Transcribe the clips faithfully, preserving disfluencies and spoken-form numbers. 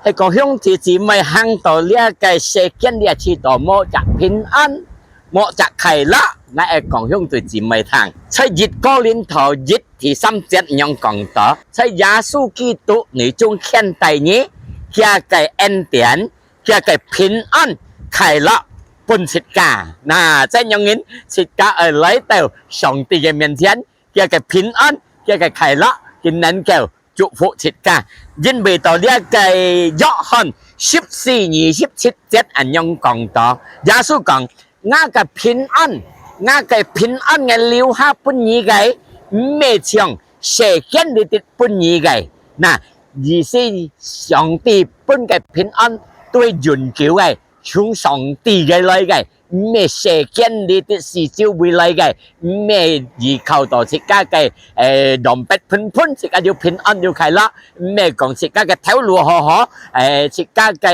係講兄弟姊妹行到這个世間裡，試著無隻平安，無隻快樂。𠊎愛講兄弟姊妹聽，在一哥林多一第三節恁樣講到，在耶穌基督裡總牽帶你，厥个恩典，厥个平安、快樂分自家。那恁樣人，自家愛來到上帝个面前，厥个平安，厥个快樂，佢能夠 祝福自家。因為到這个約翰十四二十七節恁樣講到，耶穌講：「吾个平安，吾个平安𠊎留下分你个，毋係像世間裡肚分你个。」那，意思上帝分个平安，都係永久个，從上帝个來个， 毋係世間裡肚四周圍來个，毋係依靠到自家个，誒，浪費分分，自家有平安有快樂，毋係講自家个頭路好好，誒，自家个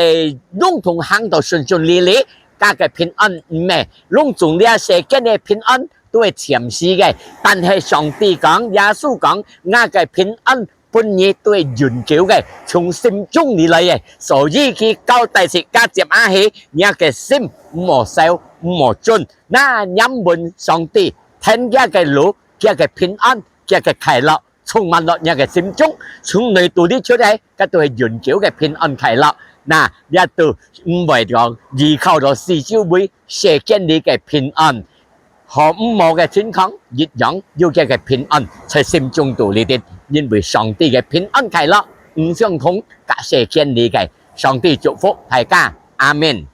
路通行到順順利利，厥个平安毋係，攏總這世間个平安都係暫時个。但係上帝講，耶穌講，吾个平安 分你都係永久个，從心中裡來个。所以佢交代自家接下去，若个心毋好愁，毋好顫。那仰望上帝，跈厥个路，厥个平安，厥个快樂，充滿落若个心中，從內肚裡出來，該都係永久个平安快樂。那這都毋會講依靠到四周圍世間裡个平安。 好毋好个情況，一樣有厥个平安在心中肚裡肚，因為上帝个平安快樂，毋相同，佮世間裡个。上帝祝福大家，阿們。